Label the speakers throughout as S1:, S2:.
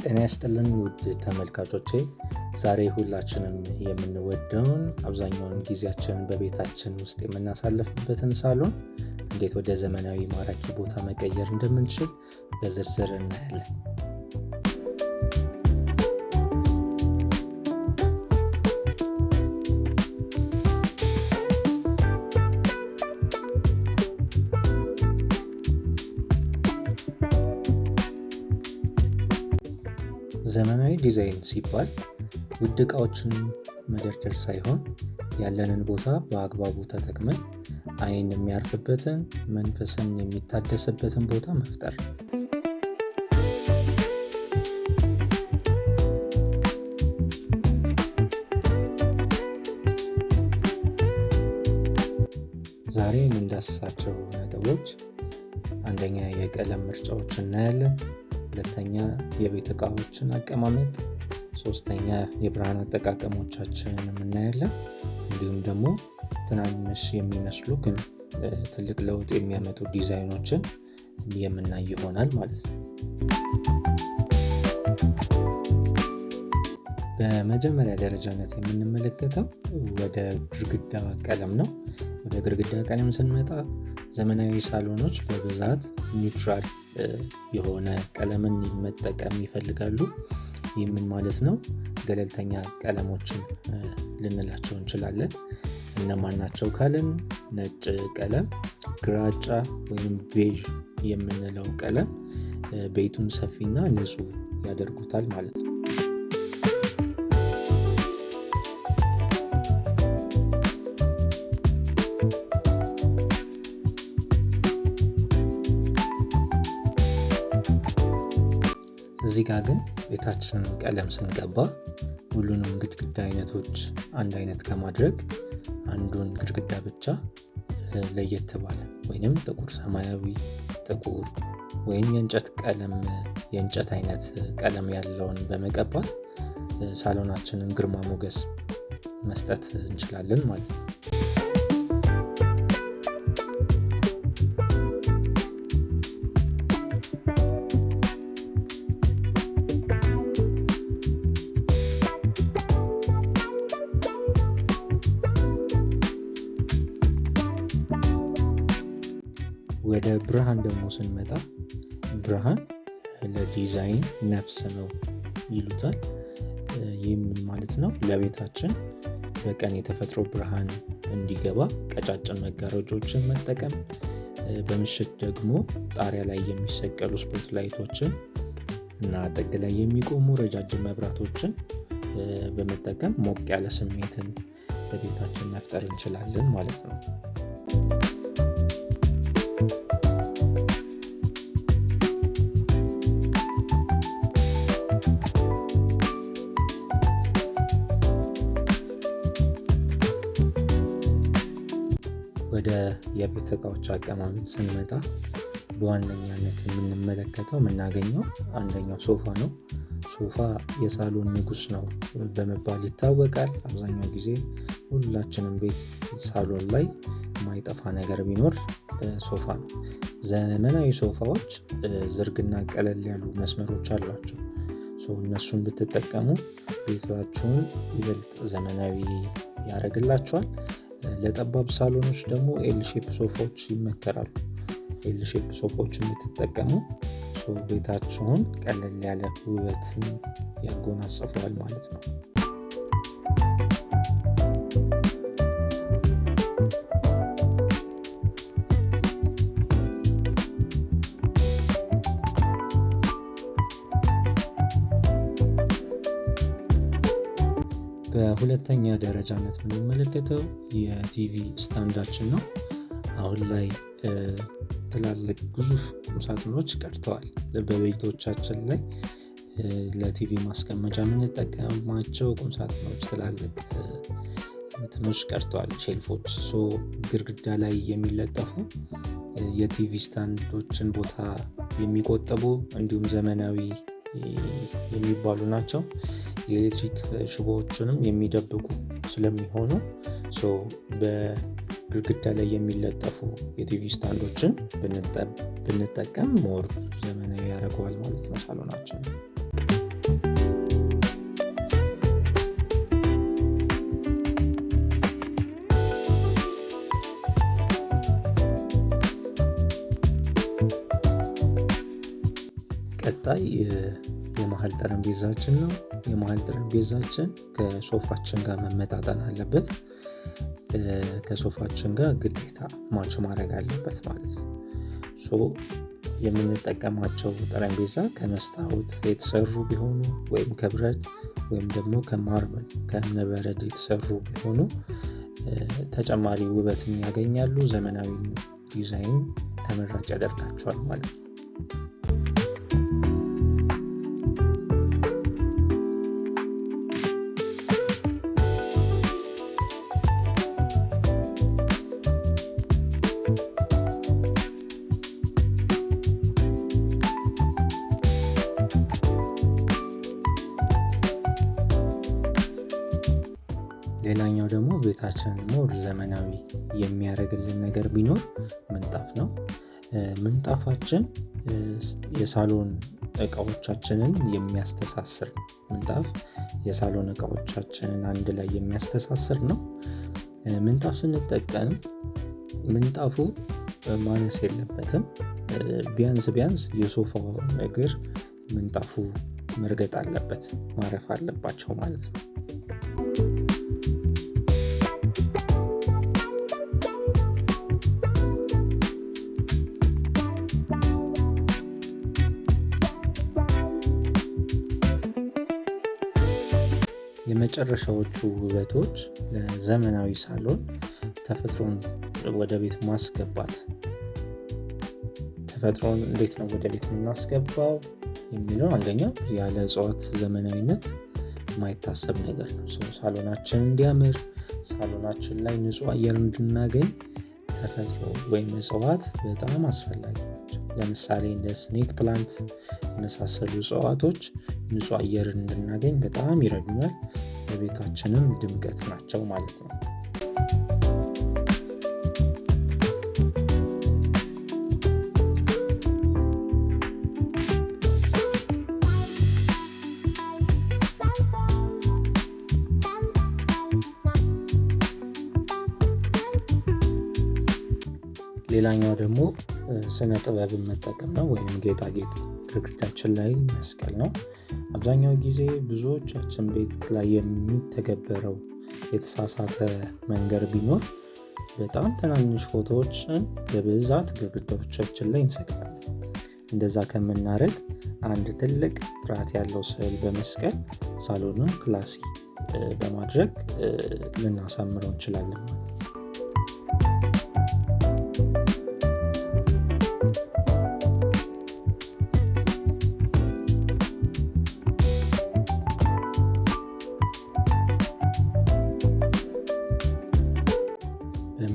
S1: ጤና ይስጥልን ውድ ተመልካቾቼ፣ ዛሬ ሁላችንም የምንወደውን አብዛኛውን ጊዜያችንን በቤታችን ውስጥ የምናሳልፍበትን ሳሎን እንዴት ወደ ዘመናዊ ማራኪ ቦታ መቀየር እንደምንችል በዝርዝር እናያለን። ዘመናዊ ዲዛይን ሲባል ውድ ዕቃዎችን መደርደር ሳይሆን ያለንን ቦታ በአግባቡ ተጠቅመን ዓይን የሚያርፍበትን፣ መንፈስን የሚታደስበትን ቦታ መፍጠር ነው። ዛሬ የምንዳስሳቸው ነጥቦች አንደኛ የቀለም ምርጫዎች እናያለን። ሁለተኛ የቤት ዕቃዎችን አቀማመጥ፣ ሶስተኛ የብርሃን አጠቃቀሞቻችንን እናያለን። እንዲሁም ደግሞ ትናንሽ የሚመስሉ ግን ትልቅ ለውጥ የሚያመጡ ዲዛይኖችን የምናይ ይሆናል ማለት ነው። በመጀመሪያ ደረጃነት የምንመለከተው ወደ ግድግዳ ቀለም ነው። ወደ ግድግዳ ቀለም ስንመጣ ዘመናዊ ሳሎኖች በብዛት neutral የሆነ ቀለምን መጠቀም ይፈልጋሉ። ይህ ምን ማለት ነው? ገለልተኛ ቀለሞችን ልንላቸው እንችላለን። እነማን ናቸው ካልን ነጭ ቀለም፣ ግራጫ ወይም beige የምንለው ቀለም ቤቱን ሰፊና ንጹህ ያደርጉታል ማለት ነው። እዚህ ጋር ግን ቤታችንን ቀለም ስንቀባ ሁሉንም ግድግዳ አይነቶች አንድ አይነት ከማድረግ አንዱን ግድግዳ ብቻ ለየት ባለ ወይንም ጥቁር ሰማያዊ፣ ጥቁር ወይም የእንጨት ቀለም የእንጨት አይነት ቀለም ያለውን በመቀባት ሳሎናችንን ግርማ ሞገስ መስጠት እንችላለን ማለት ነው። ወደ ብርሃን ደግሞ ስንመጣ ብርሃን ለዲዛይን ነፍስ ነው ይሉታል። ይህም ማለት ነው ለቤታችን በቀን የተፈጥሮ ብርሃን እንዲገባ ቀጫጭን መጋረጆችን መጠቀም፣ በምሽት ደግሞ ጣሪያ ላይ የሚሰቀሉ spot light ኦችን እና ጥግ ላይ የሚቆሙ ረጃጅም መብራቶችን በመጠቀም ሞቅ ያለ ስሜትን በቤታችን መፍጠር እንችላለን ማለት ነው። ወደ የቤት እቃዎች አቀማመጥ ስንመጣ በዋነኛነት የምንመለከተው የምናገኘው አንደኛው ሶፋ ነው። ሶፋ የሳሎን ንጉስ ነው በመባል ይታወቃል። አብዛኛው ጊዜ ሁላችንም ቤት ሳሎን ላይ የማይጠፋ ነገር ቢኖር ሶፋ ነው። ዘመናዊ ሶፋዎች ዝርግና ቀለል ያሉ መስመሮች አሏቸው። እነሱን ብትጠቀሙ ቤታችሁን ይበልጥ ዘመናዊ ያደርግላችኋል። ለጠባብ ሳሎኖች ደግሞ L shape ሶፋዎች ይመከራሉ። L shape ሶፋዎችን ብትጠቀሙ ቤታችሁን ቀለል ያለ ውበትን ያጎናጽፈዋል ማለት ነው። በሁለተኛ ደረጃነት የምንመለከተው የ TV stand ኣችን ነው። አሁን ላይ ትላልቅ ግዙፍ ቁምሳጥኖች ቀርተዋል። በቤቶቻችን ላይ ለቲቪ ማስቀመጫ የምንጠቀማቸው ቁምሳጥኖች ትላልቅ እንትኖች ቀርተዋል፣ shelf ኦች። So ግድግዳ ላይ የሚለጠፉ የ TV stand ኦችን ቦታ የሚቆጥቡ እንዲሁም ዘመናዊ የሚባሉ ናቸው። የኤሌክትሪክ ሽቦዎችንም የሚደብቁ ስለሚሆኑ በግድግዳ ላይ የሚለጠፉ የ TV stand ኦችን ብንጠቀም more ዘመናዊ ያደርገዋል ማለት ነው ሳሎናችን። ቀጣይ የመሀል ጠረጴዛችን ነው። የመሀል ጠረጴዛችን ከሶፋችን ጋር መመጣጠን አለበት። ከሶፋችን ጋር ግዴታ match ማድረግ አለበት ማለት ነው። So የምንጠቀማቸው ጠረጴዛ ከመስታወት የተሰሩ ቢሆኑ ወይም ከብረት ወይም ደግሞ ከ marble ከእብነበረድ የተሰሩ ቢሆኑ ተጨማሪ ውበትን ያገኛሉ። ዘመናዊ ዲዛይን ተመራጭ ያደርጋቸዋል ማለት ነው። ሌላኛው ደግሞ ቤታችንን more ዘመናዊ የሚያደርግልን ነገር ቢኖር ምንጣፍ ነው። ምንጣፋችን የሳሎን እቃዎቻችንን የሚያስተሳስር ምንጣፍ የሳሎን እቃዎቻችንን አንድ ላይ የሚያስተሳስር ነው። ምንጣፍ ስንጠቀም ምንጣፉ ማነስ የለበትም። ቢያንስ ቢያንስ የሶፋው እግር ምንጣፉ መርገጥ አለበት፣ ማረፍ አለባቸው ማለት ነው። የመጨረሻዎቹ ውበቶች ለዘመናዊ ሳሎን ተፈጥሮን ወደ ቤት ማስገባት። ተፈጥሮን እንዴት ነው ወደ ቤት የምናስገባው የሚለው አንደኛው ያለ እጽዋት ዘመናዊነት የማይታሰብ ነገር ነው። ሳሎናችን እንዲያምር፣ ሳሎናችን ላይ ንጹህ አየር እንድናገኝ ተፈጥሮ ወይም እጽዋት በጣም አስፈላጊ ናቸው። ለምሳሌ እንደ snake plant የመሳሰሉ እጽዋቶች ንጹህ አየር እንድናገኝ በጣም ይረዱናል። ለቤታችንም ድምቀት ናቸው ማለት ነው። ሌላኛው ደግሞ ስነ ጥበብን መጠቀም ነው ወይም ጌጣጌጥ ግድግዳችን ላይ መስቀል ነው። አብዛኛው ጊዜ ብዙዎቻችን ቤት ላይ የሚተገበረው የተሳሳተ መንገድ ቢኖር በጣም ትናንሽ ፎቶዎችን በብዛት ግድግዳዎቻችን ላይ እንሰቅላለን። እንደዛ ከምናደርግ አንድ ትልቅ ጥራት ያለው ስዕል በመስቀል ሳሎኑን classy በማድረግ ልናሳምረው እንችላለን ማለት ነው።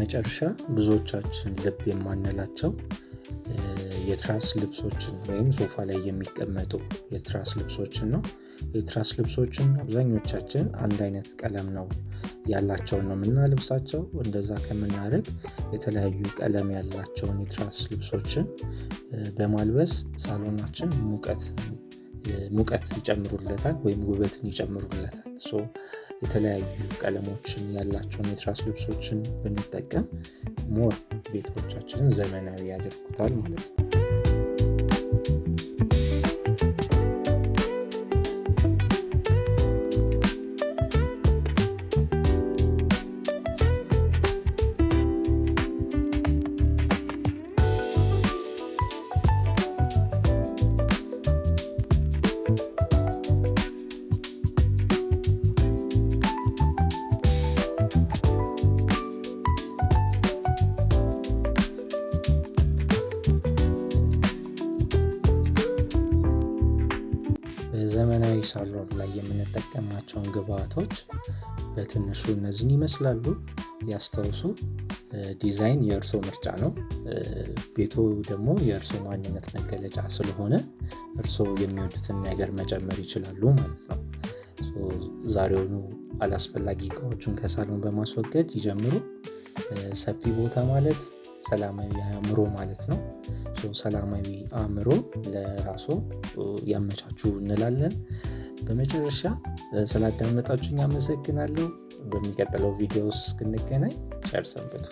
S1: በመጨረሻ ብዙዎቻችን ልብ የማንላቸው የትራስ ልብሶችን ወይም ሶፋ ላይ የሚቀመጡ የትራስ ልብሶችን ነው። የትራስ ልብሶችን አብዛኞቻችን አንድ አይነት ቀለም ነው ያላቸውን ነው የምናለብሳቸው። እንደዛ ከምናደርግ የተለያዩ ቀለም ያላቸውን የትራስ ልብሶችን በማልበስ ሳሎናችን ሙቀት ይጨምሩለታል ወይም ውበትን ይጨምሩለታል። የተለያዩ ቀለሞችን ያላቸውን የትራስ ልብሶችን ብንጠቀም more ቤቶቻችንን ዘመናዊ ያደርጉታል ማለት ነው። በዘመናዊ ሳሎን ላይ የምንጠቀማቸውን ግብአቶች በትንሹ እነዚህን ይመስላሉ። ያስታውሱ፣ ዲዛይን የእርሶ ምርጫ ነው። ቤቱ ደግሞ የእርሶ ማንነት መገለጫ ስለሆነ እርሶ የሚወዱትን ነገር መጨመር ይችላሉ ማለት ነው። ዛሬውኑ አላስፈላጊ እቃዎችን ከሳሎን በማስወገድ ይጀምሩ። ሰፊ ቦታ ማለት ሰላማዊ አእምሮ ማለት ነው። ሰላማዊ አእምሮ ለራሱ ያመቻቹ እንላለን። በመጨረሻ ስላዳመጣችሁኝ አመሰግናለሁ። በሚቀጥለው ቪዲዮ እስክንገናኝ ቸር ሰንብቱ።